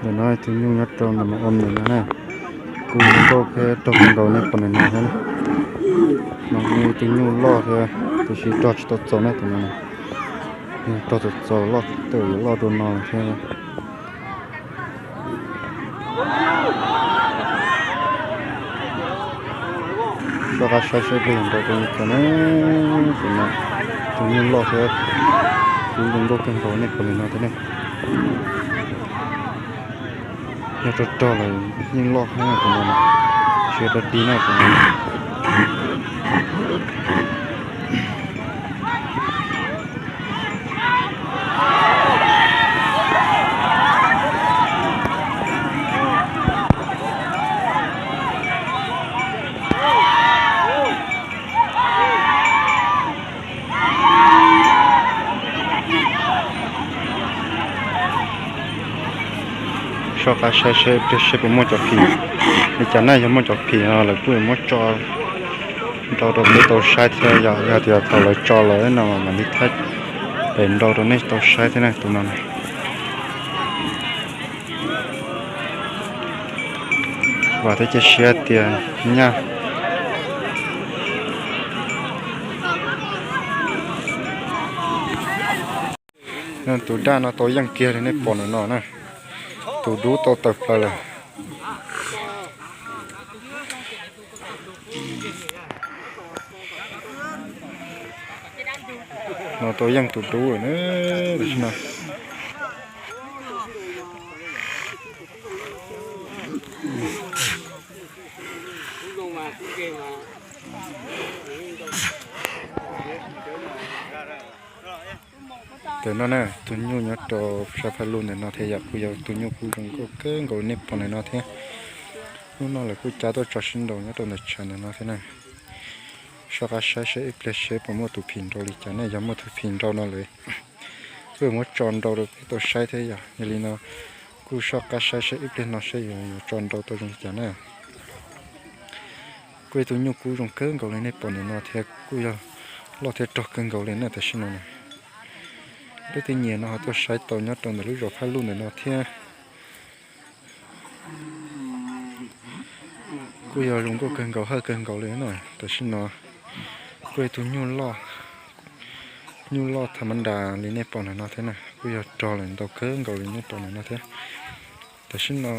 Ntawm no tus nyuj nyob rau ntawm mas o ntawm no na, kub zoo nkauj thiab rog kawg nkaus nej pom ntawm no thiab na. No ib tug nyuj loj thiab, tiam sis rog tsis tau txaus na tus no. Yog rog txaus txaus loj tej yuav loj dua no thiab. Soj qab saib seb pliag nrau tus nyuj cov na, tus no, tus nyuj loj thiab, kub zoo nkauj kawg nkaus nej pom ntawm no thiab ne. Yog rog rog lawm yeej loj heev tus no, tsis yog rog dig na tus no. Soj qab saib seb pliag seb puas muaj cov phim li cas na, yog muaj cov phim no lawv kuj yuav muab tso nrau rau peb tau saib thiab, yog tias thaum lawv tso lawm no mam li thaij pem nrau rau nej tau saib thiab na tus no na. Vam thiab cia siab tias nyaj. Tus daj no tau yeej kiag li nej pom ntawm no na. Tus dub tau tawm plaws lawm. No tau yeej tus dub lawm na, tam sim no. Ntawm no na, tus nyuj nyob rau sab phaj lug ntawm no thiab yom, kuj yog tus nyuj kub zoo nkauj kawg nkaus li nej pom ntawm no thiab. Hnub no lawv kuj cab tuaj tso sib nraus nyob rau ntawm tshav ntawm no thiab na. Soj qab saib seb ib pliag seb puas muaj tus phim nrau li cas na, yog muaj tus phim nrau no lawm kuj yuav muab tso nrau rau peb tau saib thiab yom. Yog li no kuj soj qab saib seb ib pliag no seb yuav tso nrau tau zoo li cas na. Kuj yog tus nyuj kub zoo kawg nkaus li nej pom ntawm no thiab, kuj yog loj thiab rog kawg nkaus li na tam sim no na. Leej twg nyiam no ho tuaj saib tau nyob rau ntawm lub zos Phaj Luj ntawm no thiab. Kuj yog zoo nkauj kawg nkaus hawj kawg nkaus li na tam sim no. Kuj yog tus nyuj loj, nyuj loj tham mab nras li nej pom ntawm no thiab na, kuj yog rog lawm ntau kawg nkaus li nej pom ntawm no thiab. Tam sim no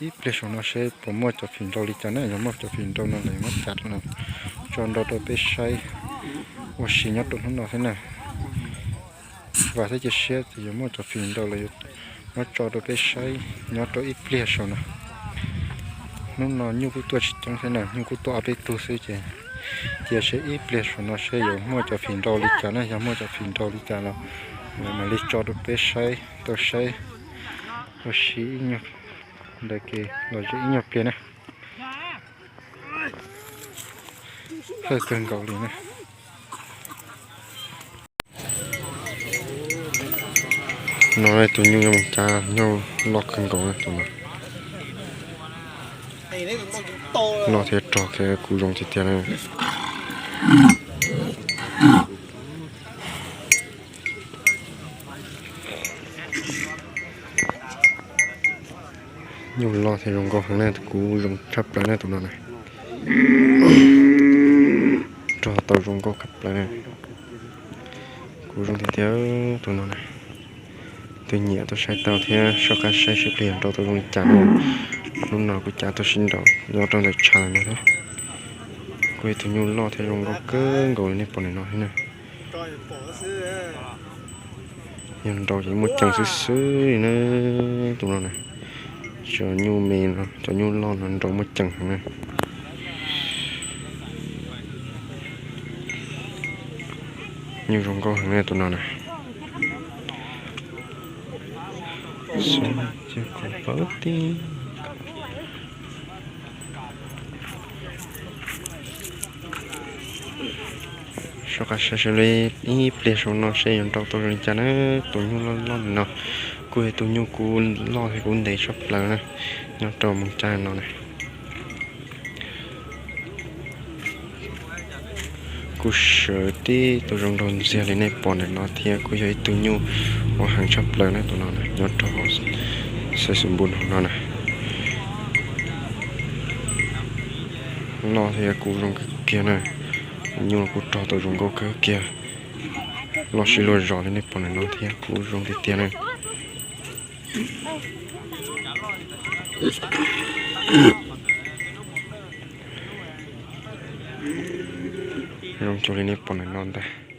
ib pliag saum no seb puas muaj cov phim nrau li cas na, yog muaj cov phim nrau no lawv yuav muab tso nrau rau peb saib ua si nyob rau hnub no thiab na. Vam thiab cia siab tias yuav muaj cov phim nrau lawv yuav muab tso rau peb saib nyob rau ib pliag saum no. Hnub no nyuj kuj tuaj tsis coob thiab na, nyuj kuj tuaj ob peb tug xwb ces cia seb ib pliag saum no seb yuav muaj cov phim nrau li cas na, yog muaj cov phim nrau li cas los mam li tso rau peb saib tau saib ua si ib nyuag ntawm kev los ze ib nyuag pliag na. Hawj kawg nkaus li na. No tus nyuj yuav mus cab nyuj loj kawg nkaus na tus no. Loj thiab rog thiab kuj zoo tiag tiag na. Nyuj loj thiab zoo nkauj heev na, kuj zoo tshaj plaws na tus no na. Rog tau zoo nkauj tshaj plaws na. Kuj zoo tiag tiag tus no na. Tus nyiam tuaj saib tau thiab soj qab saib seb pliag yuav nrau tau zoo li cas na. Hnub no kuj cab tuaj sib nraus nyob rau ntawm tshav no thiab. Kuj yog tus nyuj loj thiab zoo nkauj kawg nkaus li nej pom ntawm no thiab na. Yog nrau ces muaj ceem xwb xwb li na tus no na. Cov nyuj me no, cov nyuj loj no nrau muaj ceem heev na. Nyuj zoo nkauj heev na tus no na. Soj qab saib seb ib pliag saum no seb yuav nrau tau zoo li cas na. Tus nyuj loj loj no kuj yog tus nyuj kuj loj thiab kuj ntev tshaj plaws na, nyob rau Moos Cab no na. Kuj sawv tib tug zoo nraug ntxiag li nej pom ntawm no thiab kuj yog ib tug nyuj uas heev tshaj plaws na tus no na, nyob rau hauv Saib xwb npum no na. Loj thiab kuj zoo kawg kiag na. Nyuj kuj rog tau zoo nkauj kawg kiag. Loj sib luag zos li nej pom ntawm no thiab kuj zoo tiag tiag na. Zoo cuag li nej pom ntawm no ntag.